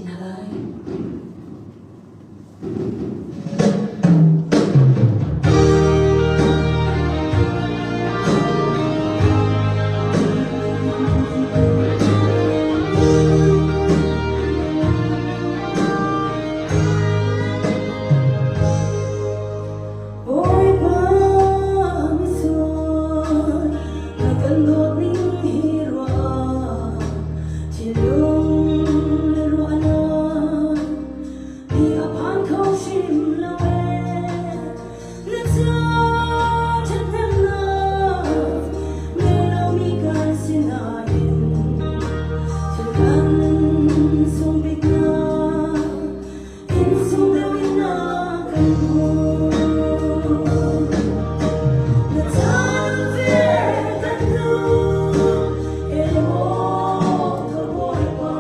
Hna lai. Bawipa misual na kan dawt ning hi ruah thinlung le ruahnak hi a phan kho hrim lo ee na ca ṭhathnemnak ngei lomi kan si nain thil kan sung bik nak Insung deuh in na kan hmuh. Na caan ver kan duh, emaw ka Bawipa,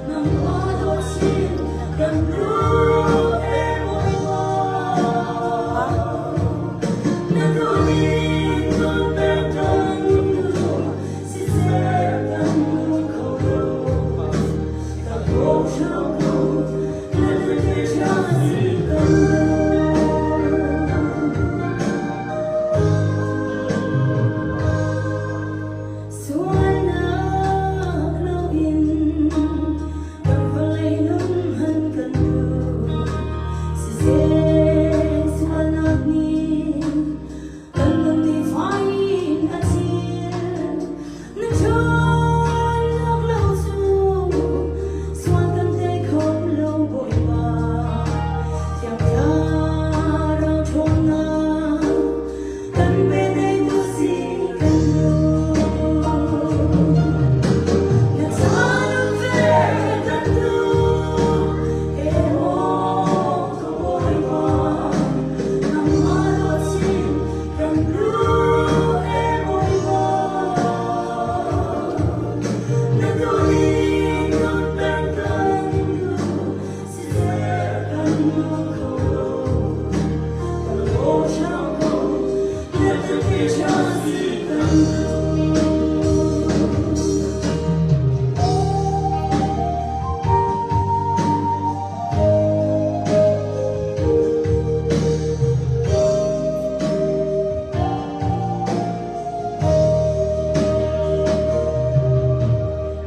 nangmah dawt sin kan duh, e Bawipa. Na duhning nun pek kan duh, siseh kan nung kho lo. Sualnak loin kan vawlei nun hman kan duh. Siseh sualnak nih kan nun ni fai in a thil. Na ṭhawnnak lo cu sual kan tei kho lo Bawipa. Thiang Thlarau ṭhawnnak kan pe teitu si kan duh. Na caan ve kan duh, emaw ka Bawipa, nangmah dawt sin kan duh, e Bawipa. Na duhning nun peng kan duh, siseh kan nung kho lo. Kan bochan ko, na thilṭha si kan duh.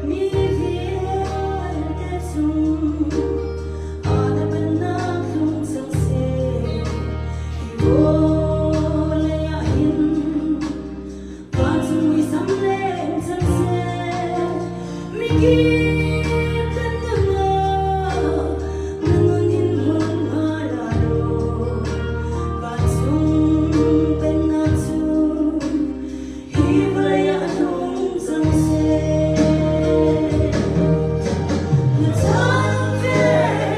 Mi vialte cung na pennak tlung cang seh. Hi vawlei ah hin vancung muisam leng cang seh. Mikip kan nun ah na nun in hmun hma la law vancung pennak cu hi vawlei ah tlung cang seh. Na caan ve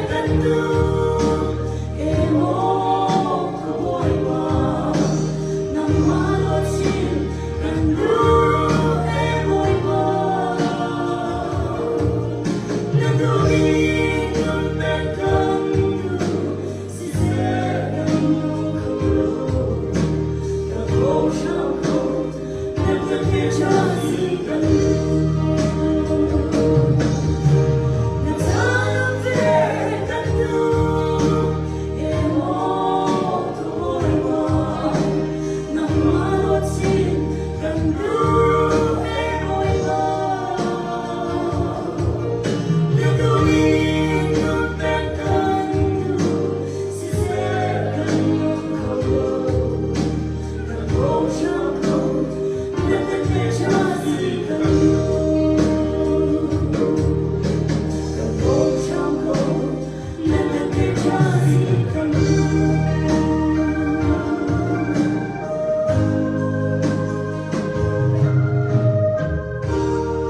kan duh, emaw ka Bawipa, nangmah dawt sin kan duh, e Bawipa. Na duhning nun pek kan duh, siseh kan nung kho lo. Ka bochan ko, na thilṭha si kan duh. Na caan ve kan duh, emaw ka Bawipa, nangmah dawt sin kan duh, e Bawipa. Na duhning nun pek kan duh, siseh kan nung kho lo. Kan bochan ko, na thilṭha si kan duh. Kan bochan ko, na thilṭha si kan duh.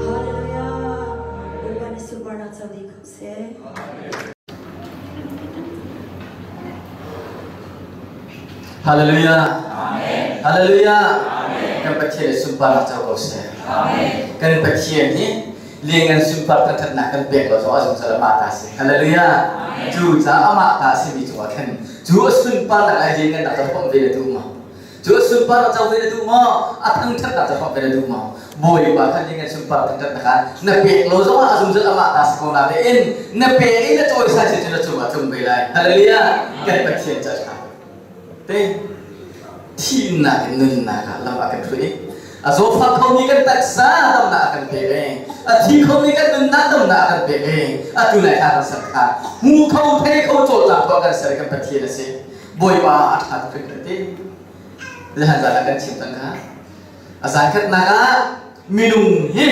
Hallelujah. Bawipa nih sunparnak co dih ko seh. Hallelujah. Hallelujah. Kan Pathian nih sunparnak co ko seh. Kan Pathian nih lianngan sunpar thangṭhatnak kan pek lo zong a zungzal amah ta si. Hallelujah. Cu caah amah ta simi cungah khan cu a sunparnak le lianngannak cu phomh ve na duh maw? Cu a sunparnak co ve na duh maw? A thangṭhatnak cu phomh ve na duh maw? Bawipa kha ning sunpar thangṭhatnak ah na pek lo zongah a zungzal amah ta si ko na tein na pek i na cawisan si cu na cungah tlung ve lai. Hallelujah! Kan Pathian ca ṭha. Te thihnak in nunnak ah lam a kan hruai. A zawtfak khomi kan taksa damnak a kan pek i a thi khomi kan nunnak damnak a kan pek i atu nai thla kan ser kha hmu kho thei kho cawlcang tuah kan ser kan Pathian a si. Bawipa a ṭha tuk hringhran ti. Zehan zan ah kan chim cang kha. A zan khatnak ah minung hi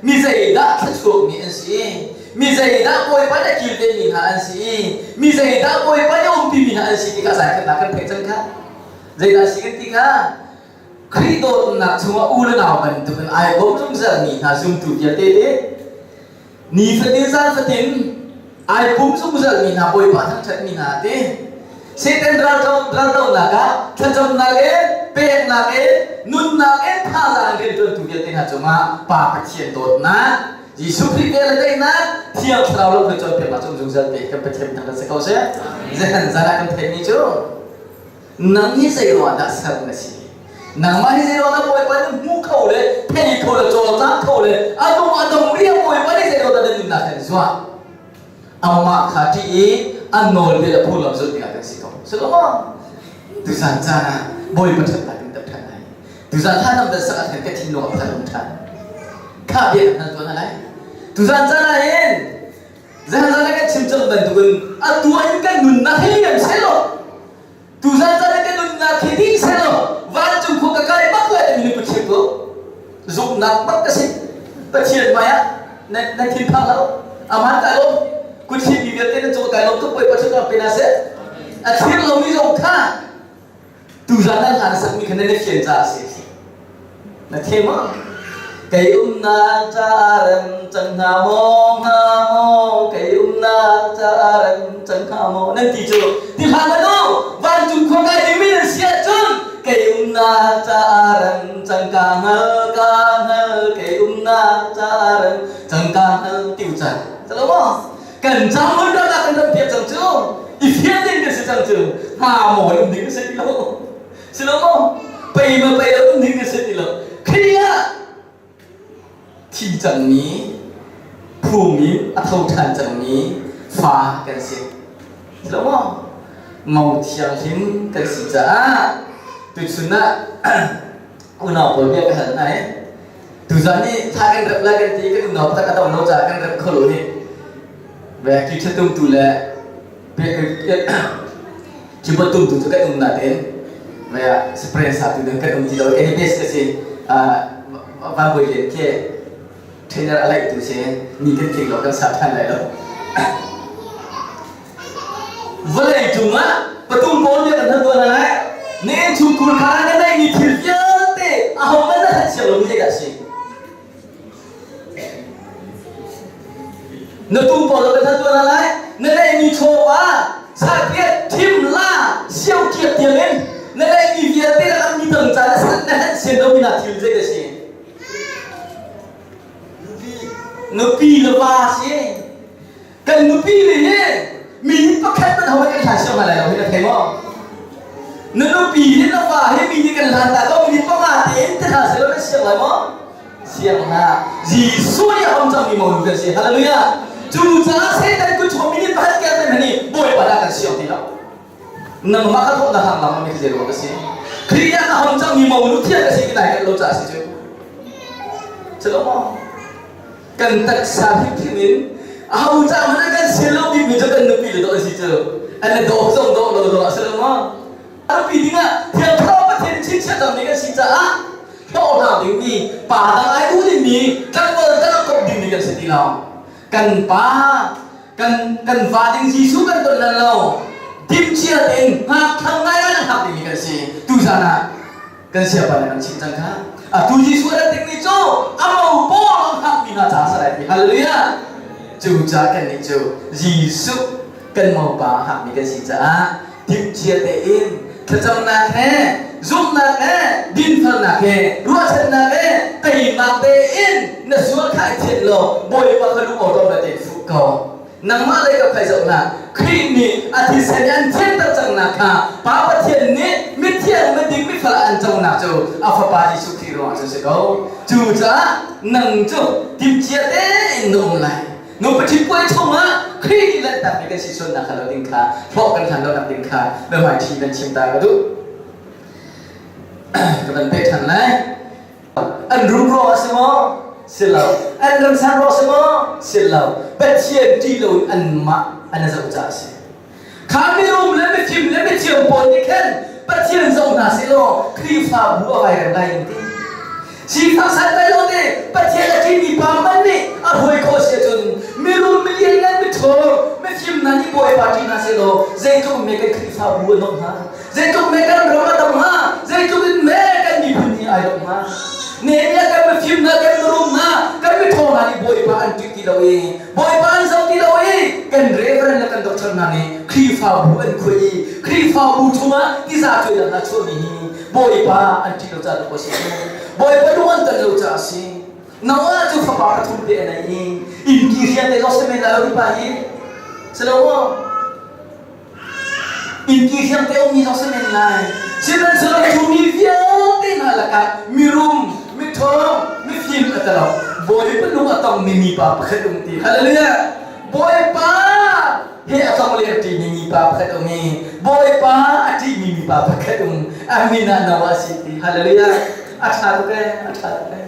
mi zeidah thluachuakmi an si, mi zeidah Bawipa nih a kilvenmi hna an si, mi zeidah Bawipa nih a umpimi hna an si ti kha zan khatnak kan theih cang kha. Zeidah si kan ti kha? Khrih dawtnak chungah u le nau bantukin ai bawm zungzalmi hna zumtu vialte te nifatin zan fatin ai pum zungzalmi hna Bawipa thangṭhatmi hna te Satan raldohnak ah thlacamnak in peknak in nunnak in thazaang rianṭuantu vialte hna cungah Pa Pathian dawtnak Jesuh Khrih vel le daihnak Thiang Thlarau lamhruai cawnpiaknak cu um zungzal te kan Pathian thangṭhat si ko seh. Zehan zan ah kan theihmi cu Nang hi zei ruangah dah ser na si? Nangmah hi zei ruangah dah Bawipa nih hmu kho le thei kho le cawlcang kho le a dong a dong riang Bawipa nih zei ruangah dah na nunnak kan zuah? Amah kha ṭih i a nawlbia le phunglam zulh dingah kan si ko. Si lo maw? Tuzan caan ah Bawipa ṭhatnak kan tam ṭhan lai. Tuzan thla nam dan sak ah khan ka thinlung a phan um ṭhan. Kha bia kan hal tuan lai. Tuzan caan ah hin zan zan kan chim cang bantukin atu ah hin kan nunnak hi liam selaw tuzan caan ah kan nunnak hi ding selaw vancung khua ka kai bak lai timi Pathian ko zumhnak bak ka si Pathian hmai ah na na thinphang lo aman kai lom kuthin mi vialte nan cung kai lom tuk bawipa cu pe na seh a thir lomi zong kha Tuzan nan hla na sakmi kha nan i fian caah a si. Na the maw? Kei umnak caah rem cang hna maw, hnga maw, kei umnak caah rem cang hnga maw, nan ti cu. Ti hlah hmanh u, vancung khua kai dingmi nan si ahcun, kei umnak caah rem cang ka hngal, ka hngal, kei umnak caah rem cang ka hngal ti u ca. Calo maw? Kan cang mun ram ah kan ram piak cang cu. I fian ding kan si cang cu. Hna maw um ding si ti lo. Si lo maw? Pei ma pei lo um ding si ti lo. Khi ah thi cangmi phum in a tho ṭhan cangmi fa kan si. Si lo maw? Mo thianghlim kan si caah tuchun ah unau pawl bia ka hal hna i Tuzan hi thla kan rep lai kan ti kan unau pakhat a dong lo caah kan rep kho lo hi. Ve ki ṭhatum tu le keyboard tum tu cu kan um natein ve spray sa tu ding kan um ti lo any base ka si van boi len ke trainer a laih tu si ni kan tling lo kan sa ṭhan lai lo. Vawlei cungah patung pawl nih kan tuan lai. Na innchungkhur kha na neihmi thil vialte ahohmanh na that siang lomi zeidah a si? Na tum pawl kan tuan lai. Na neihmi chawva, sapiat, thim, la, siau kiak tiangin na neihmi vialte lakah mi dang ca na na hat sian lomi na thil zeidah a si? Nupi le va si. Kan nupi le hi mi pakhat hmanh ho kan hlan siang hna lai lo hi na thei maw? Na nupi hi na fa hi mi nih kan hlan ta ko mi panga tein te hna selaw na siang lai maw? Siang hna. Jesuh nih a hom cangmi monu kan si. Hallelujah. Cu caah Satan kut chung mi nih pakhat kel te hmanh nih Bawipa dah kan siang ti lo. Nangmah ka thawh na hang lam mi zei ruang ka si? Khrih ah ka hom cangmi monu thiang ka si ti nai kan lo caah si cu. Celo maw? Kan taksa hrimhrim in aho ca hmanh ah kan sian lo bikmi cu kan nupi le dawh an si cu. An le dawh zong dawh lo zong a si lo maw? Nupi dingah Thiang Thlarau Pathian chinchiah cangmi kan si caah hlawhhlang dingmi, pa dang ai duh dingmi, tlangval dang kop dingmi kan si ti lo. Kan pa, kan kan va ding Jesuh kan ton lan lo. Timhcia tein hngak thang ngai ngai hngak dingmi kan si. Tuzan ah kan siapa nih kan chim cang kha. Atu Jesuh a rat dingmi cu a mo pawl a hngakmi hna caah a si lai ti. Hallelujah. Cu caah kan nih cu Jesuh kan mopa a hngakmi kan si caah timhcia tein thlacamnak he zumhnak he dinfelnak he ruahchannak he teimak tein na sual kha i thianh law Bawipa kha lung awṭawm le tein fuh ko. Nangmah lei ka phai zoh hlah. Khrih nih a thisen in an thianter cangnak kha Pa Pathian nih mithiang, miding, mifel ah an conak cu a Fapa Jesuh Khrih ruangah cun si ko. Cucaah nang cu timhcia tein na um lai. Nupa ṭhit puai chungah Khrih nih lanhtakmi kan si sualnak kha lo ding kha hlawh kan hlan lonak ding kha biahmaiṭhi kan chim ta ka duh. Ka van pek ṭhan lai. An rum ruang a si maw? Si lo. An ram san ruang si maw? Si lo. Pathian ṭih lo in anmah an i zoh caah a si. Kha mirum le mifim le mithiam pawl nih khan Pathian zoh hna seh law Khrihfabu a vai rem lai an ti. Sifak santlai lo te Pathian a ṭihmi pa hmanh nih a hruai khawh si ahcun mirum milian ngan miṭhawng mifim hna nih Bawipa ṭih hna seh law zeitluk me kan Khrihfabu a nuamh hnga? Zeitluk me kan ram a dam hnga? Zeitluk in me kan miphun hi ai dawh hnga? Nehemiah kan mifim hna, kan mirum hna, kan miṭhawng hna nih Bawipa an ṭih ti lo i Bawipa an zoh ti lo i kan reverend le kan doctor hna nih Khrihfabu an khuai i Khrihfabu chungah tiza cuainak hna chuahmi hi Bawipa an ṭih lo caah dawh a si. Bawipa lung an ton lo caah a si. Noah cu fapa pathum te a nei i innki rian te zong si men lai lo ti pa hi si lo maw? Innki thiang te ummi zong si men lai. Sihmanhsehlaw cu mi vialte hna lakah mirum, miṭhawng, mifim a talo. Bawipa lung a tongmi mipa pakhat um ti. Hallelujah! Bawipa he a tong leng ṭimi mipa pakhat um i Bawipa a ṭihmi mipa pakhat um. A min ah Noah a si ti. Hallelujah! A ṭha tuk ee, a ṭha tuk ee.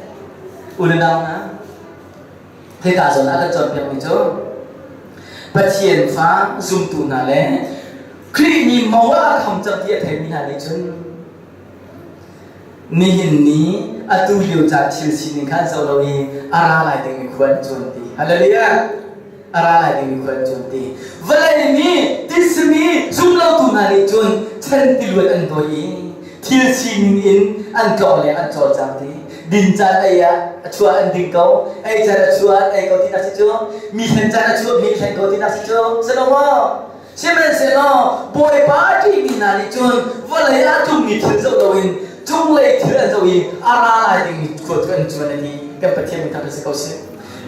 U le nau hna, Hika zawn ah kan cawnpiakmi cu Pathian fa zumtu hna le Khrih nih mo ah a kham cang ti a theimi hna nih cun nihin ni atu lio ca thil sining kha an zoh lo i a ra lai dingmi khua an cuan ti. Hallelujah! A ra lai dingmi khua an cuan ti. Vawlei mi, tisami, zumlotu hna nih cun chan tiluan an dawi i thil sining in an tlawng le an cawlcang ti din caan ei ah a chuah an ding ko ei caan a chuah an ei ko ti nak si cu mi hlen caan a chuah mi hlen ko ti nak si cu si lo maw sihmanhsehlaw bawipa a ṭihmi hna nih cun vawlei ah tlungmi thil zoh loin cunglei thil an zoh i a ra lai dingmi khua cu an cuan a ti kan Pathian min thangṭhat si ko seh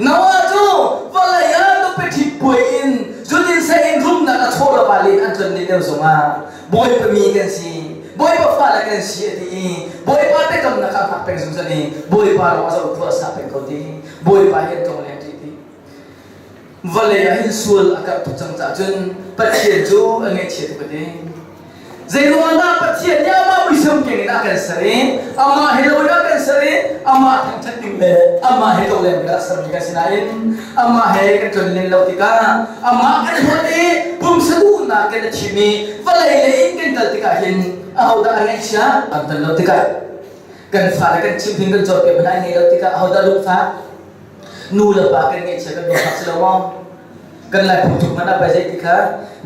Noah cu vawlei ah nupi ṭhit puai in zudin sa in rumnak a chaw lo ah len an tlon len lio zongah Bawipa mi kan si, Bawipa fale kan si a ti i Bawipa biakamnak kha a hngak peng zungzal i Bawipa lawng a zoh khua a sa peng ko ti. Bawipa hi an tlong leng ṭih ti. Vawlei ah hin sual a karh tuk cang caah cun Pathian cu a ngaihchia tuk a ti. Zeiruang dah Pathian nih amah muisam keng in a kan ser i amah he lo in a kan ser i amah thangṭhat ding le amah he tlongleng ding a sermi kan si nain amah he kan tlonlen lo tikah amah kan hlawt i pumsa duhnak kan i thim i vawlei lei in kan kal tikah hin ahodah a ngaihchia kan ton lo tikah kan fale kan chimhhrin kan cawnpiak hna ngei lo tikah ahodah lungfak nu le pa kan ngaihchia kan lungfak si lo maw kan lai phungthluk man ah pai zei ti kha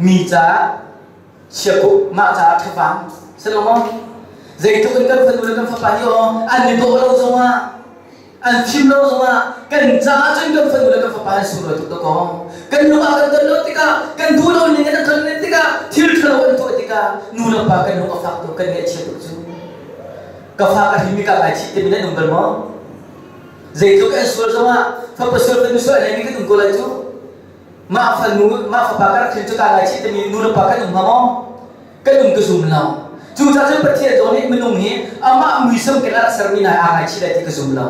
mi caah chiakuh mah caah ṭhavang si lo maw zeitluk in kan fanu le kan fapa hi aw an i dawh lo zongah an fim lo zongah kan caah cun kan fanu le kan fapa an sunglawi tuk dakaw kan lung ah kan ton lo tikah kan duh lo ning in an ton tikah thil ṭhalo an tuah tikah nu le pa kan lung a fak tuk kan ngaihchia tuk cu ka fa ka hrim i ka ngaichih timi nan um bal maw zeitluk an sual zongah fapa sual fanu sual an kan um ko lai cu mah fanu mah fapa ka rak hrin cu ka ngaichih timi nu le pa kan um hnga maw kan um ka zum lo cucaah cun Pathian zong nih minung hi amah muisam keng a rak sermi hna aa ngaichih lai ti ka zum lo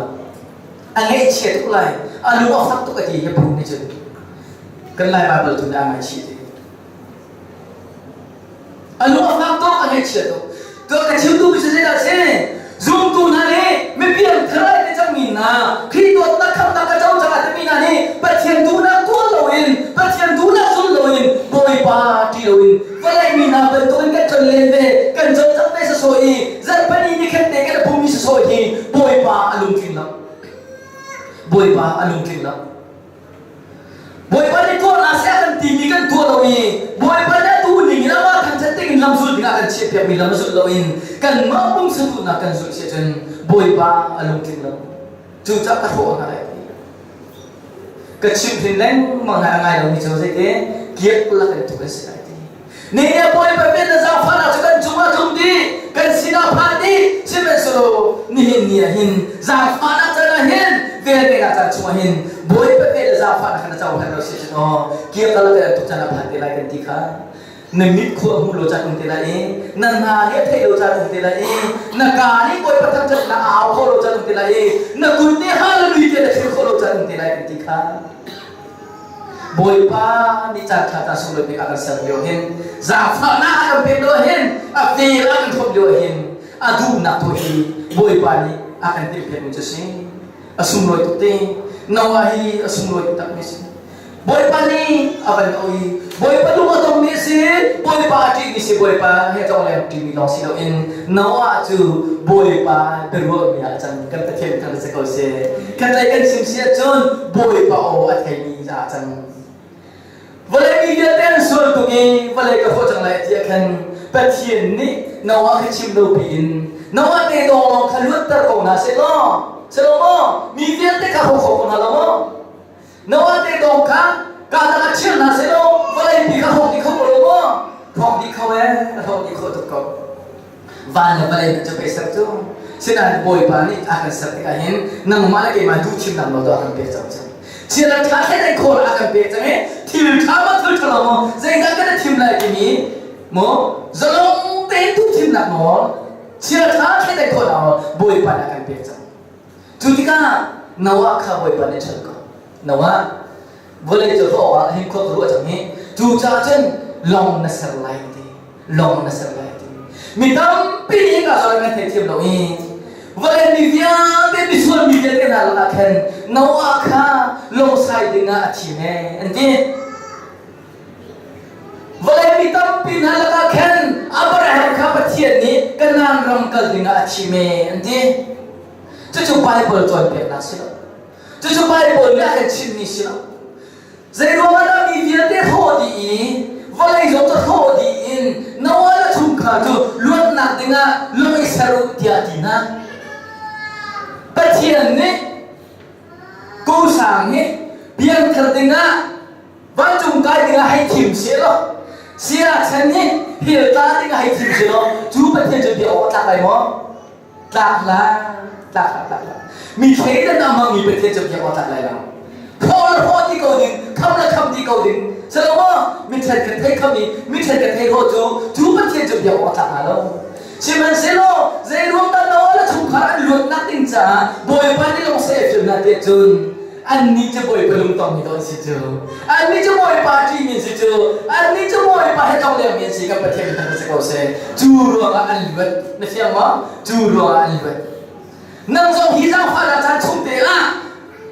a ngaihchia tuk lai a lung a fak tuk a ti hi phung nih cun kan lai Bible tu nih aa ngaichih ti A lung a fak tuk, a ngaihchia tuk. Tuah ka chim duhmi cu zeidah a si? Zumtu hna nih mipiang thar ai ti cangmi hna, Khrih dawtnak khamhnak ka co cang a timi hna nih Pathian duhnak tuah loin, Pathian duhnak zul loin, Bawipa ṭih loin vawlei mi hna bantukin kan tlonlen ve, kan cawlcangh ve sawsawh i zarhpini ni khat te kan i pummi sawsawh hi Bawipa a lungtling lo. Bawipa a lungtling lo. Bawipa nih tuah hna seh a kan timi kan tuah lo i Bawipa nih a duh ning in amah thangṭhat ding in lamzul ding ah kan chiahpiakmi lam zulh loin kanmah pumsa duhnak kan zulh si ahcun Bawipa a lungtling lo. Cucaah ka hrawh hna lai ti. Ka chimhhrin lengmang hna a ngai lomi cu zeiti kiak lak in tuk an si lai ti. Ni nih Bawipa pen na zaangfahnak cu kan cungah tlung dih, kan sinah phan dih. Sihmanhsehlaw nihin ni ah hin zaangfahnak can ah hin Vel ngeihnak caan chungah hin Bawipa vel le zaangfahnak kha na cohlan lo si cun aw kir ka lak tuk caan a phan te lai kan ti kha. Na mit khua hmuh lo caan um te lai i na hna nih a theih lo caan um te lai i na kaa nih Bawipa thangṭhatnak a au khawh lo caan um te lai i na kut nih hallelujah tiah na thil khawh lo caan um te lai kan ti kha. Bawipa nih caan ṭha caan sunglawi bik a kan ser lio hin zaangfahnak a kan pek lio hin a vel a kan hrawmh lio hin a duhnak tu hi Bawipa nih a kan timhpiakmi cu si. A sunglawi tuk te. Noah hi a sunglawi takmi si. Bawipa nih a van auh i Bawipa lung a tongmi a si, Bawipa a ṭihmi si, Bawipa he cong leng ṭihmi lawng si loin Noah cu Bawipa biaruahmi ah a cang. Kan Pathian thang si ko seh. Khatlei kan chim si ahcun Bawipa aw a theimi ah a cang. Vawlei mi vialte an sual tuk i vawlei ka hrawh cang lai ti ah khan Pathian nih Noah kha chim lo piin Noah te dawng lawng kha luatter ko hna seh law selaw maw mi vialte kha hrawk kho ko hna lo maw? Noah te dawng kha ka dang ah chir hna seh law vawlei pi kha hrawk dih kho ko lo maw? Hrawk dih kho ee, a hrawk dih khawh tuk ko. Van le vawlei hmanh cu pei ser cu. Sinain Bawipa nih a kan ser tikah hin nangmah le keimah duh thimnak nawl tu a kan pek cang cang. Thil a ṭha thlen ei khawl a kan pek cang i thil ṭha maw thil ṭha lo maw zeidah kan i thim lai timi maw zalong tein duh thimnak nawl thil ṭha thlen ei khawhnak nawl Bawipa nih a kan pek cang. Cu tikah Noah kha Bawipa nih a ṭhal ko. Noah vawlei cu hrawh ah hin khua ka ruah cang hi cucaah cun lawng na ser lai ti lawng na ser lai ti mi tampi nih hika zawn kan theithiam lo i vawlei mi vialte misual mi vialte hna lakah khan Noah kha lawngsai dingah a thim ee an ti vawlei mi tampi hna lakah khan Abraham kha Pathian nih Kanaan ram kal dingah a thim ee an ti cucu Bible cawnpiaknak si lo Cucu Baibal nih a kan chimhmi si lo. Zeiruang ah dah mi vialte hrawh dih i vawlei zong cu hrawh dih in Noah le chungkhar cu luatnak dingah lung i ser u tiah a ti hna. Pathian nih Kusang hi piangthar dingah vancung kai dingah hei thim seh law sia chan hi hell tla dingah hei thim seh law cu Pathian cu bia awk a tlak lai maw? Tlak hlah, tlak hlah, tlak hlah. Mi thleidan a hmangmi Pathian cu biak awk tlak lai lo. Hrawh le hrawh ti ko ding, kham le kham ti ko ding. Silo maw? Mi then kan thei kham i mi then kan thei hrawh cu cu Pathian cu biak awk tlak hnga lo. Sihmanhsehlaw zeiruang dah Noah le chungkhar an luatnak ding caah Bawipa nih lawng seh a fial hna tiah cun Annih cu Bawipa lungtongmi dawh an si cu. Annih cu Bawipa ṭihmi an si cu. Annih cu Bawipa he tlonglengmi an si. Kan Pathian thang si ko seh. Cu ruangah an luat. Na fiang maw? Cu ruangah an luat. Nang zong hi zaangfahnak caan chung te ah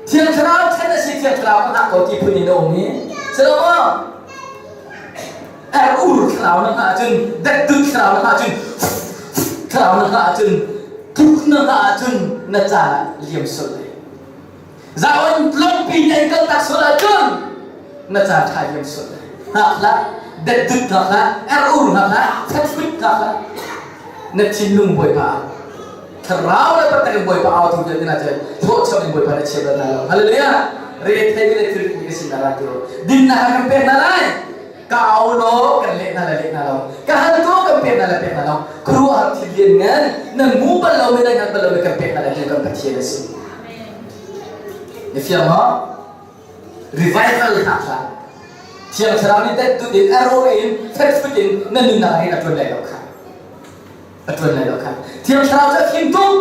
Thiang Thlarau chan a si Thiang Thlarau ka hngak ko ti phun in na um i si lo maw? Er ur thlarau na hngah ahcun detdut thlarau na hngah ahcun thlarau na hngah ahcun tuk na hngah ahcun na caan ah liam sual lai. Zaon lawmpi nih an kaltak sual ahcun na ca ṭha diam sual lai. Hngak hlah, detdut hngak hlah, er-ur hngak hlah, thathut hngak hlah. Na thinlung Bawipa ah thlarau le taktak in Bawipa au tu vialte hna cu thawhcham in Bawipa na chia bal hna lo. Hallelujah! Rethei le thilrit ka sin ah ra tu. Dinnak ah kan pek hna lai. Ka au law kan leh hna le leh hna lo. Ka hal tu kan pek hna le pek hna lo. Khuaruahhar thil lian ngan nan mu bal lo mi nan hngal bal lo mi kan pek hna le kan Pathian a si. Na fiang maw? Revival hna kha Thiang Thlarau nih dat tut in arrow in fetfut in na nunnak in a ṭuan lai lo kha. A ṭuan lai lo kha. Thiang Thlarau cu a fim tuk.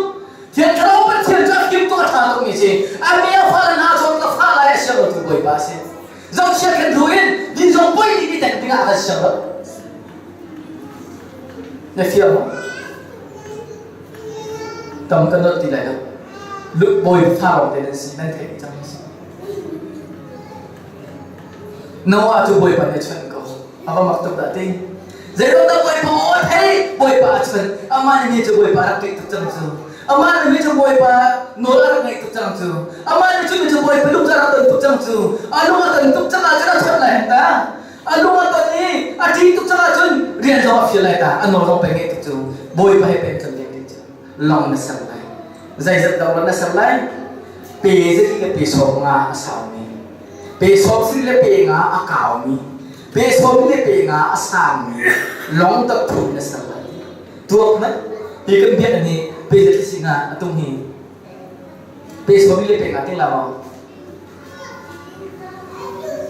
Thiang Thlarau Pathian cu a fim tuk a ṭha tukmi si. A mi a fa le hna zawn ka fa lai a siang lo tu Bawipa a si. Zohchia kan hnu in din zong poi dih tek dingah a kan siang lo. Na fiang maw? Tam ka nolh ti lai lo. Bawi fa lawng te nan si, nan theih cang si. Noah cu Bawipa nih a chawnh ko. A va mak tuk dah ti. Zeiruang dah Bawipa aw a thei? Bawipa a chawnh. Amah nih mi cu Bawipa rak ṭih tuk cang cu. Amah nih mi cu Bawipa nawl a rak ngaih tuk cang cu. Amah nih cu mi cu Bawipa lung cu a rak ton tuk cang cu. A lung a ton tuk cang ahcun a chawnh lai hen ta. A lung a ton i a ṭih tuk cang ahcun rian zong a fial lai ta. A nawl zong pei ngaih tuk cu. Bawipa he pei ton ding ding cu. Long na ser lai. Zeizat dong na ser lai? Pe zali le pe sawm nga a saumi. Pe sawm siri le pe nga a kaumi. Pe sawm le pe nga a sangmi. Long tak thum na ser lai. Tuak hmanh hi kan biak ni pe zat si nga a tung hi. Pe sawmi le pe nga ting la maw?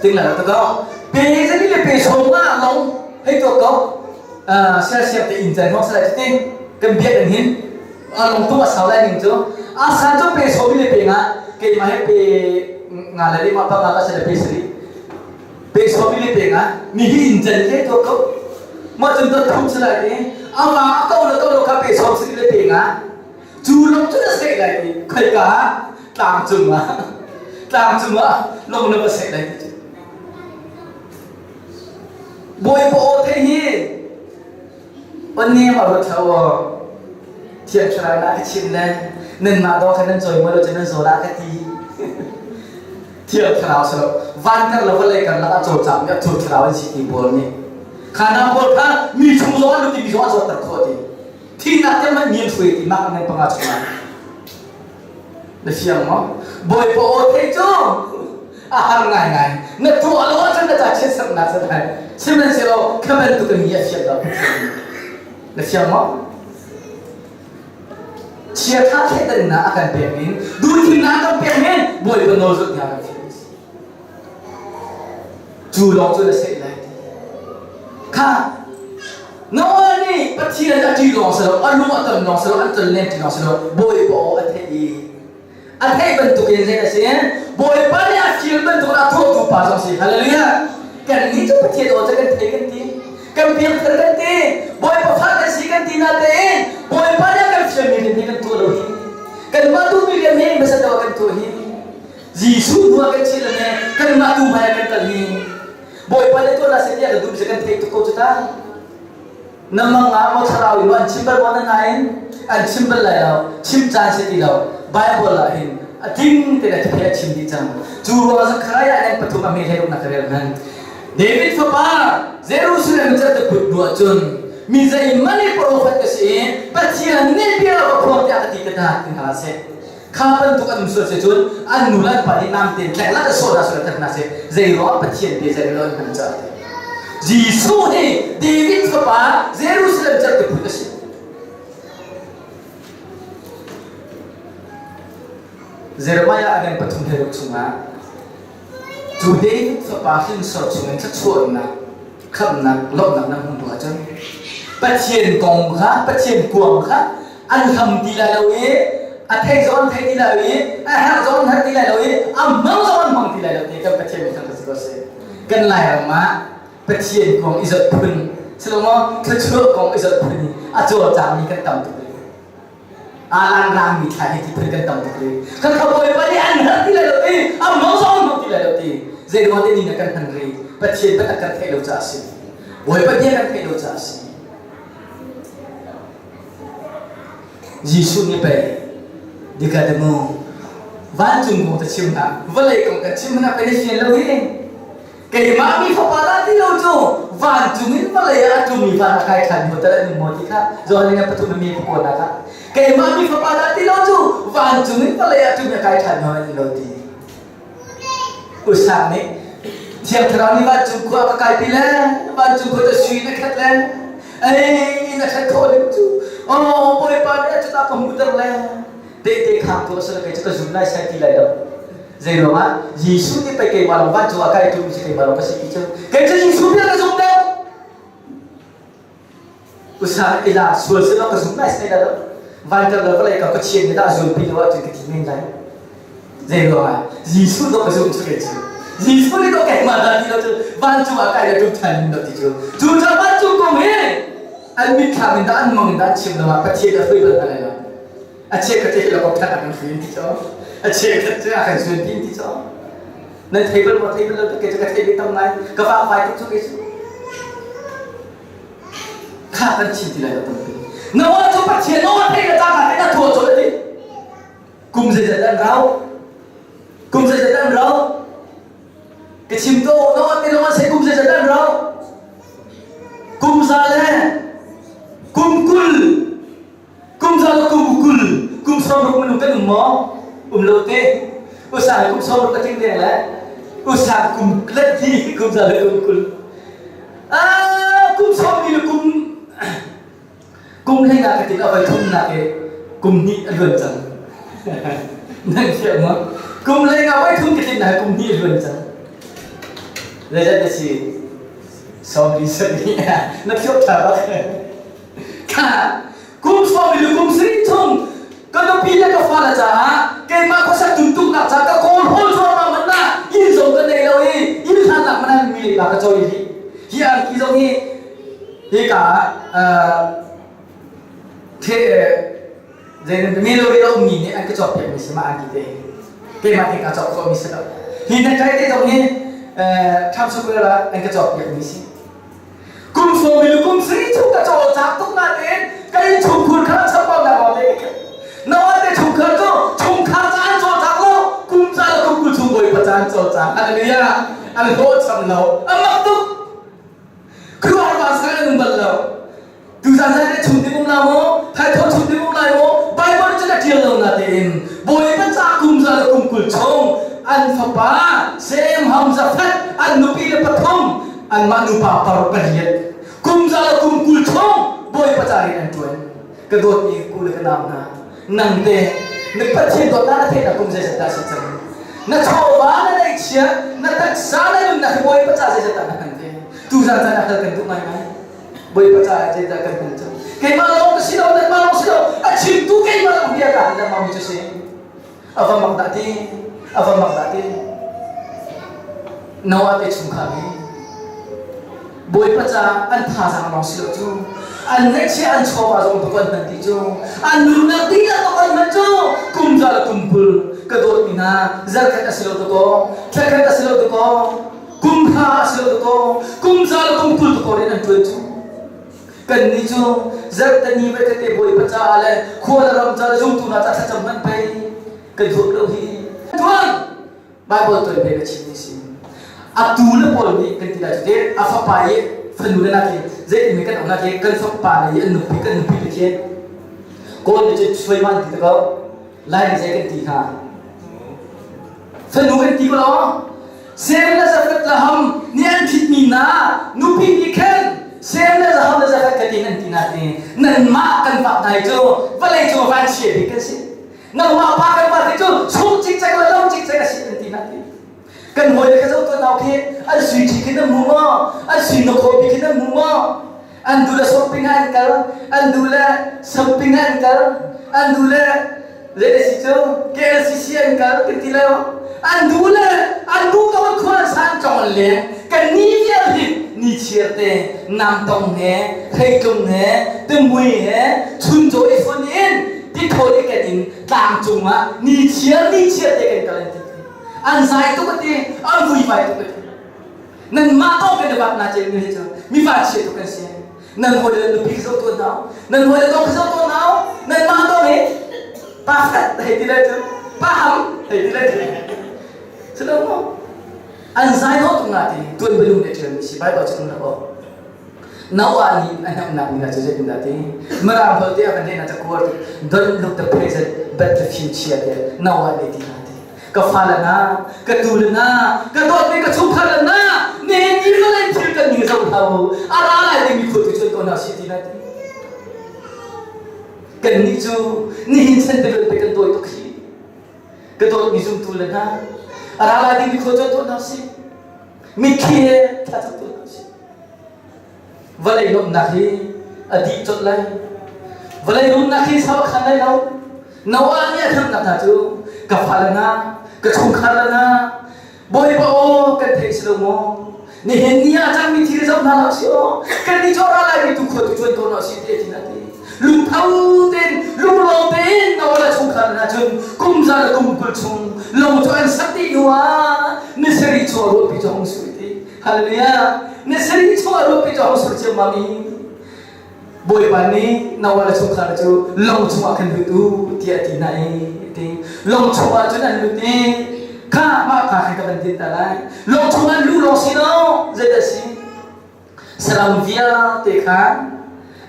Ting la lo to ko. Pe zani le pe sawm nga long hei to ko. Sial siam te in chan hong salai ti kan biak in hin a long tu a sau lai ning cu a san cu pe sawmi le pe nga keimah he pe nga le lima pa nga ka se le pe sari pe sawmi le pe nga mi hi in chan le to ko ma cun to thum salai ti ama a ko le ko lo kha pe sawm sari le pe nga Cu lung cu na seh lai ti khoika tlang cungah tlang cungah lung na va seh lai ti cu. Bawipa aw theih hi on nem a ruat hlah aw. Thiang Thlarau na ka chim le nanmah dawng khan nan cawi maw lo cu nan zaw dah ka ti. Thiang Thlarau si lo van kar lo vawlei karlak ah cawlcang mi a Thiang Thlarau an si ti pawl nih kha na pawl kha mi chung zong an lut i mi zong an zawtter khawh ti. Thihnak tiang hmanh mi an hruai ti mak an panga chungah. Na fiang maw? Bawipa aw theih cu a har ngaingai. Na tuah lo ahcun na ca chiatserhnak si lai. Sihmanhsehlaw kha bantuk in mi a fiang lo Pathian nih. Na fiang maw? Chiatha thleidannak a kan pek in duhthimnak a kan pek men Bawipa nawl zulh hna kan fial. Cu lawng cu na seh lai ti. Kha Noah nih Pathian a ṭih lawng si lo, a lung a ton lawng si lo, an ton len ṭi lawng si lo, Bawipa aw a theih i a theih bantukin zei a si? Bawipa nih a fial bantukin a tuahtu pa zong si. Hallelujah! Kannih cu Pathian aw cu kan thei kan ti. Kan piangthar kan ti. Bawipa fa kan si kan ti natein Bawipa nih a kan fialmi rian hi kan tuah lo hi. Kanmah duhmi rian hi hmasa deuh ah kan tuah hi. Jesuh hnu ah kan chih le kanmah tu hmai ah kan kal hi Bawipa le tuah seh tiah ka duh kan theih tuk ko cu ta. Na mang ah maw thlarau in an chim bal maw na hna in an chim bal lai lo chim caan si ti lo Bible ah hin a tling te le thuphe a chim dih cang cu ruang Zechariah nih pathum a hme hlei ruknak ka rel hman David fapa Jerusalem cat te put hnu ah cun mi zeihmanh i profet ka si i Pathian nih bia ka phuang tiah ka ti ka ta ti hna seh Kha bantuk an um sual si cun an nu le an pa nih nam tein tlek la sawh hna sual that hna seh zei ruangah Pathian bia zei lo an hman caah ti. Jesuh hi David fapa Jerusalem cerhti phun a si. Jeremiah a ngan pathum he ruk chungah cu David fapa hrinsor chungin thluachuahnak khamhnak lawmhnak na hmuh ahcun Pathian kong kha Pathian kuang kha an hlam ti lai lo i a thei zong an thei ti lai lo i a herh zong an herh ti lai lo i a hmang zong an hmang ti lai lo ti kan Pathian mi thang si ko seh kan Lairam ah Pathian kong i zoh phun silomaw thluachuah kong i zoh phun a cawlcangmi kan tam tuk Alan rangmi thla hi ti phun kan tam tuk rih. Kan kha Bawipa nih an hngalh ti lai lo ti, an hmang zong an hmang ti lai lo ti. Zei ruang te ni na kan hman rih. Pathian biatak kan theih lo caah a si. Bawipa bia kan theih lo caah a si. Jesuh nih pei dikadamu vancung kong ta chim hna vawlei kong kan chim hna pei na fian lo hi Keimah mi fapa dah ti lo cu vancung in vawlei ah a tlumi van a kai ṭhan maw tal an um maw ti kha Johan nih pathum mi pakuanak ah keimah mi fapa dah ti lo cu vancung in vawlei ah tlumi a kai ṭhan maw an lo ti. Usang nih Thiang Thlarau nih vancung khua a ka kaipi le vancung khua cu sui in a khat le ei na khat khawh ning cu oh Bawipa nih a cuta ka hmuhter le tehte khang tu a si le kei cu ka zum lai sai ti lai lo zei ruangah Jesuh nih pei keimah lawng vancung ah kai ṭumi si keimah lawng ka si ti cu kei cu Jesuh bia ka zum deuh usa ila sual si lo ka zum lai sai lo van kar lo vawlei ka Pathian nih dah zulpi lo ahcun ka ti men lai zei ruangah Jesuh dawh ka zum cu kei cu Jesuh nih dawh keimah dah ti lo cu vancung ah kai le ṭum ṭhan lo ti cu cu ca vancung kong hi an mitthlam in dah an mang in dah an chim lo ah Pathian a hrui bal hna lai lo A chiakhat cu helicopter a kan hruin ti caw. A chiakhat cu a kan zuan ti ti caw. Nan thei bal maw thei bal lo kei cu ka thei ve tam ngai. Ka vangvai tuk cu kei cu. Kha kan chim ti lai lo tampi. Noah cu Pathian Noah thei na cang ah na thaw chawl ti. Kum zeizat an rau. Kum zeizat an rau. Ka chim to Noah te lawng an sei kum zeizat an rau. Kum za le kum 20 Kum za le kum 20, kum 60 minung kan um maw? Um lo te. Usa kum 60 ka tling deng le usa kum let hi kum za le kum 20. Ah, kum sawm le kum kum hlei na ka tin a voi thum nak i kum hnih a luan cang. Nan thiam maw? Kum lei nga voi thum ka tlin na kum hnih luan cang. Zeizat na si? Sawmli sami. Na thiam tha bak. Kha kum sawmli le kum sari chung ka nupi le ka fale caah keimah khuasak tuntuknak ca ka kawl hawl cuahmah man na inn zong ka nei lo i inn hlannak man an mi le ka cawi hi hi angki zong hi hika ah the zei mi lo a ummi nih an ka cawkpiak mi si ma angki te keimah te ka cawk khawh mi si lo hi na kai te zong hi Times Square ah an ka cawkpiak mi si Kum sawmi le kum sarih chung ka cawlcang tuk nain ka innchungkhur kha chambaunak lawng te ka Noah te chungkhar cu chungkhar ca an cawlcang lo kum ca le kum kul chung bawipa ca an cawlcang hallelujah an hlawhcham lo a mak tuk khuaruahhar van an um bal lo Tuzan zan le chung ding um la maw thaithawh chung ding um lai maw Bible cu na ṭial lo na tein Bawipa ca kum za le kum 20 chung an fapa Sem Ham Jafet an nupi le pathum anmah nupa par pariat kum za le kum 20 chung Bawipa ca rian an ṭuan ka dawtmi ku le ka nau hna nang te na Pathian dawtnak na theihnak kum zeizat dah si cang na chawva na neihchia na taksa na nunnak hi Bawipa ca zeizat dah na hman ve tuzan caan ah hal kan duh ngaingai Bawipa caah zeidah kan hman cang keimah lawng ka si lo nanmah lawng si lo a chimtu keimah lawng bia ka hal lengmang mi cu si a va mak dah ti a va mak dah ti Noah te chungkhar hi Bawipa caah an thazaang lawng si lo cu an ngaihchia an chawva zong tuk an hman ti cu an nunnak dihlak tuk an hman cu kum za le kum 20 ka dawtmi hna zarkhat a si lo tukaw thlakhat a si lo tukaw kum hra a si lo kaw kum za le kum 20 tukaw rian an ṭuan cu kannih cu zarhteni vai tete bawipa caah le khua le ram ca le zumtu hna ca thlacam hmanh pei kan zuam lo hi tuan Bible toi pe ka chim ni si a tu le pawl nih kan ti lai cu te a fapa i fanu le nak hi zeitin kan um nak hi kan fapa le i an nupi kan nupi le khi kawl nih cun suaiman ti te ko lai nih zei kan ti kha Fanu kan ti ko lo. Sem le Jafet le Ham nih an ṭhitmi hna nupi nih khan Sem le Ham le Jafet ka tin an ti na ti nanmah kan vak hna cu vawlei cung vanchia bik kan si. Nangmah pa kan va ti cu chung cikcek le lo cikcek a si an ti na ti. Kan hawi le ka zoh tuan nau khi an sui ṭhi khin an hmu maw? An sui na khawpi khin an hmu maw? An duh le shopping ah an kal, an duh le shopping ah an kal, an duh le zei si cu KLCC an kal kan ti lo. An duh le an duh ko an khua an sa an cong an leng. Kan ni vial hi ni chiar te namtong he hreitlung he timui he chuncaw i fun in tithawl i ken in tlang cung ah ni chiar ni chiar te kan kal an ti. An zai tuk a ti, an vuivai tuk a ti. Nanmah ko kan i vat na ce mi hi cu mi va chia tuk kan si. Nan hawi le nupi zoh tuan hau. Nan hawi le dong zoh tuan hau. Nanmah dong hi pa fat hei ti le cu pa ham hei ti le cu. Silo maw? An zai ho tuk na ti tuan belum le ṭhial mi si Bible cu na ko. Noah nih a hnamnak ni cu zeitin dah ti Mirang holh te a kan lehnak cakuar don't look the present but the future te Noah nih ti hna ti ka fale hna ka tule hna ka dawtmi ka chungkhar le hna nihin ni vawlei thil kan ning zo hlah u a ra lai dingmi khua tu cun ko hna si ti na ti kannih cu nihin chan te pe kan dawi tuk hi ka dawtmi zumtu le hna a ra lai dingmi khua cu tuah hna si mitthli he thlacam tuah hna si Vawlei nuamhnak hi a dih colh lai. Vawlei rumnak hi sau a khan lai lo. Noah nih a thamnak hna cu ka fale hna, ka chungkhar le hna, Bawipa aw kan thei si lo maw? Nihin ni ah cangmi thil zoh hna hlah si aw. Kan ni cu ra laimi tu khua tu cuan ko hna si ti a ti na ti. Lungtho tein, lunglawm tein Noah le chungkhar hna cun kum za le kum 20 chung lo cu an sak dih hnu ah ni sarih chung a ruahpi cu hung sui ti. Hallelujah. Na sarih chung ah ruahpi cu a hung sur ciammam i Bawipa nih Noah le chungkhar cu lawng chungah khan lut u tiah a ti hna i ti lawng chungah cun an lut i kha mah ka khan ka van din ta lai lawng chungah an luh lawng si lo zeidah si saram vialte kha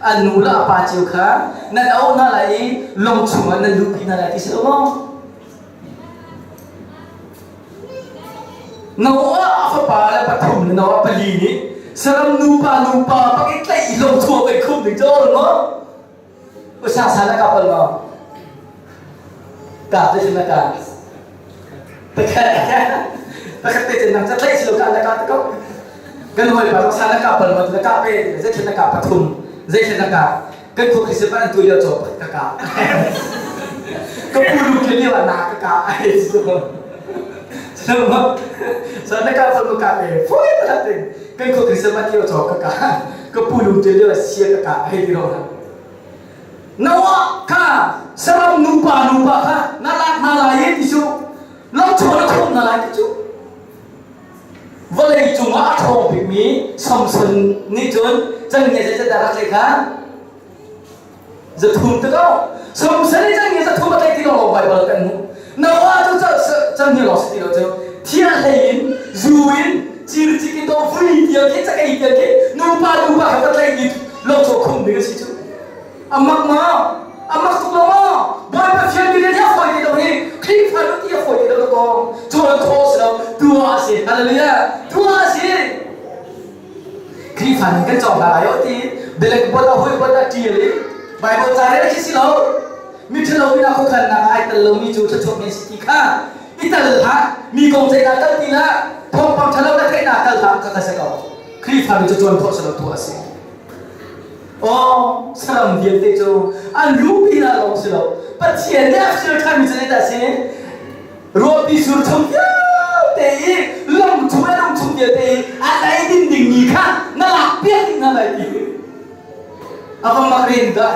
an nu le a pa cio kha nan auh hna lai i lawng chungah nan luhpi hna lai ti si lo maw Noah a fapa le pathum le Noah pali nih saram nupa nupa bak i tlaih i lo thua vai khum ding cu a maw? Usa sa na kapal maw? Ka te na ka. Pakhat pakhat te cun nang ca tlaih si lo ka na ka te ko. Kan hawi pa sa na ka pal ma na ka pe zei thil na ka pathum zei thil na ka kan khua Christmas an tu lio caw ka ka. Ka pu lu ke lio na ka ka ai so. So so na ka pal ma ka pe foi ta te kan khua Christmas lio caw ka ka ka pu lu te lio sia ka ka ai ti ro na. Noah kha saram nupa nupa kha na lak hna lai i ti cu longchaw na khawm hna lai ti cu vawlei cungah a ṭhawng bikmi Samson nih cun cangia zeicahdah rak tlaih kha 300 te ko Samson nih cangia 300 a tlaih ti lo Baibal kan hmuh Noah cu cangia lawng si ti lo cu thiah hlei in zu in circik in to vui tiang khi cakei tiang khi nupa nupa kha va tlaih mi longchaw khum ding a si cu a mak maw a mak tuk lo maw Bawipa fial mi rian hi a fawi ti lo hi Khrihfa nu ti a fawi ti lo to kong cawn khawh si lo tuah a si hallelujah tuah a si Khrihfa nih kan cawng hna lai o ti blackboard a hoi bot a ṭial i Bible ca rel khi si lo miṭhalo mi nak khuakhannak ai tel lomi cu thluachuak mi si ti kha i tal hlah mi kong ceihnak kal ti hlah thawngpang ṭhalo na theihnak kal hlah ka ka si ko Khrihfa mi cu cawn khawh si lo tuah a si Aw, saram vialte cu an lupi hna lawng si lo. Pathian nih a ser ṭhanmi cu zeidah a si? Ruahpi sur chung vialte i lung chung le lung chung vialte i a ei din dingmi kha na lak piak ding hna lai ti. A va mak rin dah.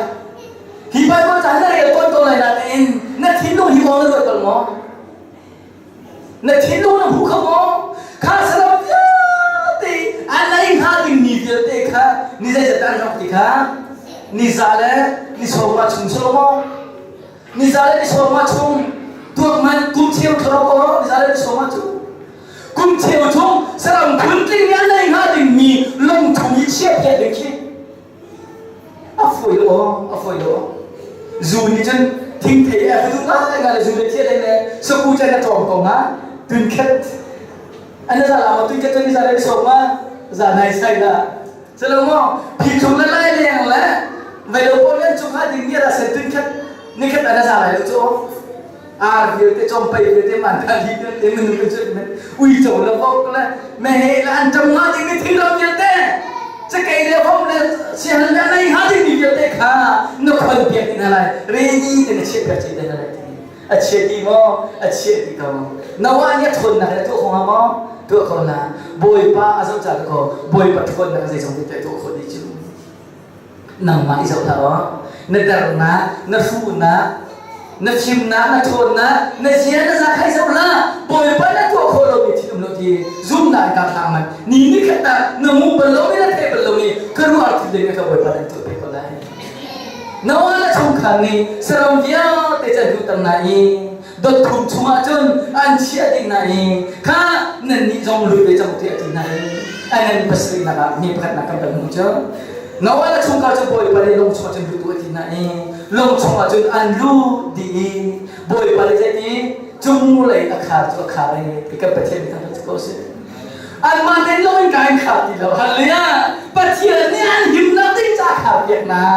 Hi Bible ca hi na rel tawn ko lai nain na thinlung hi kong na ruat bal maw? Na thinlung na hmu kho maw? Kha saram vialte a nei hnga dingmi vialte kha ni zeizat dah an rak ti kha? Ni za le ni sawmnga chung si lo maw? Ni za le ni sawmnga chung tuak man kum cheu thoro ko ni za le ni sawmnga chung kum cheu chung saram phuntling nih a nei hnga dingmi lungthum i chiah piak ding khi A fawi lo aw, a fawi lo aw. Zu nih cun thingthei a ka duh ngai ngai le zu le thia ding le saku chan a ṭawm ko nga tunkhat an za la ma tunkhat cun za le so ma za nai sai la chalo mo phi chung le lai leng le vai lo pon len chung ha ding ni ra sen tunkhat ni khat ana za lai lo chu ar vialte cawmpei vialte man kha hi vialte minung kan chuah men uico le vok le meheh le an ṭam hnga ding mi thilram vialte cakei le vom le siahal le nei hnga ding mi vialte kha na khon piak ding hna lai ready te na chiah piak te hna lai a chia ti maw a chia ti ko Noah nih a ṭhawnnak le tuah kho hnga maw tuah kho na Bawipa a zoh ca ko Bawipa ṭhawnnak zeizong te tuah khawh dih cu Nangmah i zoh hlah aw. Na dernak, na hruhnak, na fimnak, na ṭhawnnak, na zia na za kha i zoh hlah. Bawipa na tuah khawh lomi thil um lo ti zumnak in kaa thlang man. Ni ni khat ah na hmu bal lomi, na theih bal lomi khuaruahhar thil ding ka Bawipa nan tuah piak ko lai. Noah le chungkhar nih saram vialte cu an hluhter hna i dotthum chungah cun an chiah dih hna i kha nannih zong lut ve cang tiah a ti hna i an an pasarihnak ah mi pakhatnak kan kan hmuh cu Noah le chungkhar cu Bawipa nih lung chungah cun lut u a ti hna i lung chungah cun an lut dih i Bawipa nih zeiti cunglei a khar cu a khar i ti kan Pathian nih thangṭhat ko seh anmah tein lung in ka in khar ti lo hallelujah Pathian nih an himnak ding ca khar piak hna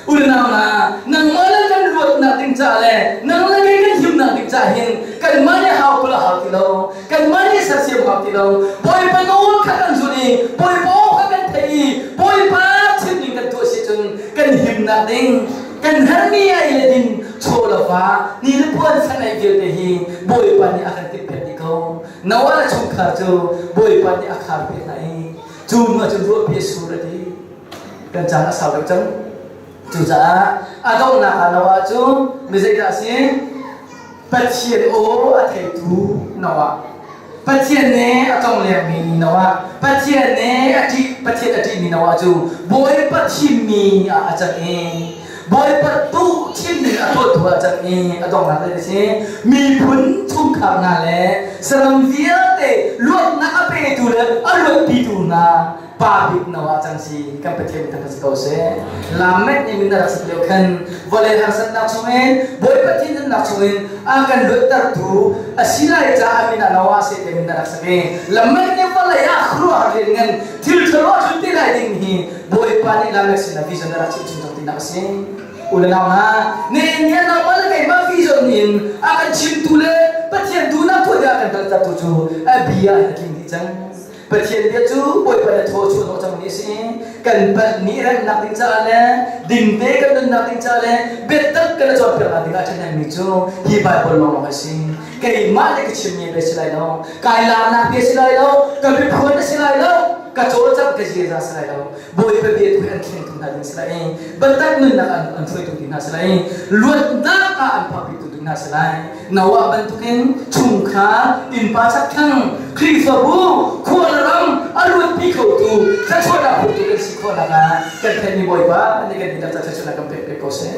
Unau hna, nangmah le kan luatnak ding ca le nang le kei kan himnak ding ca hin kanmah nih hau kul a hau ti lo, kanmah nih sersiam hau ti lo. Bawipa nawl kha kan zulh i Bawipa aw kha kan theih i Bawipa chimning kan tuah si cun kan himnak ding kan herhmi ai le din chaw le fa ni le puan san ai vialte hi Bawipa nih a kan timhpiak dih ko. Noah le chungkhar cu Bawipa nih a khar piak hna i cu hnu ah cun ruahpi a sur a ti. Kan caan a sau deuh cang. Cucaah a donghnak ah Noah cu mi zeidah a si? Pathian aw a theitu Noah. Pathian nih a tlonglengmi Noah. Pathian nih a ṭih, Pathian a ṭihmi Noah cu Bawipa thimmi ah a cang i Bawipa duh thimning a tuahtu ah a cang i a donghnak zei a si? Miphun chungkhar hna le saram vialte luatnak a petu le a luatpitu hna pa bik no ah cang si kan Pathian kan si ko seh Lamek nih min a rak sak lio khan vawlei harsatnak chungin Bawipa thinhunnak chungin a kan luattertu a si lai caah min ah Noah seh te min a rak sak i Lamek nih vawlei ah khuaruahhar rian ngan thil ṭhalo a tlun te lai ding hi Bawipa nih Lamek sinah vision a rak chimh chung cang tinak a si. Unau hna, nihin ni ah nangmah le keimah vision in a kan chimtu le Pathian duhnak tuah ding ah kan kaltertu cu a bia in a tling dih cang. Pathian bia cu Bawipa nih thaw chuah hnawh cangmi a si. Kan palh ni remnak ding caah le dingte kan nunnak ding caah le biatak kan i cawnpiaknak ding ah ṭhahnemmi cu hi Baibal lawnglawng a si. Keimah le ka chimmi bia si lai lo, kai larnak bia si lai lo, ka biaphuan a si lai lo, ka cawlcangh ka ziaza si lai lo. Bawipa bia tu hi an thlengtu hna ding si lai i biatak nunnak an, an hruaitu ding hna si lai i luatnak ah an phakpitu ding hna si lai. Noah bantukin chungkhar innpa chakthlang Khrihfabu khua le ram a luatpi khotu thluachuahnak phurtu kan si khawh nakah kan theihmi Bawipa nih kan dihlak ca thluachuahnak kan pek pek ko seh.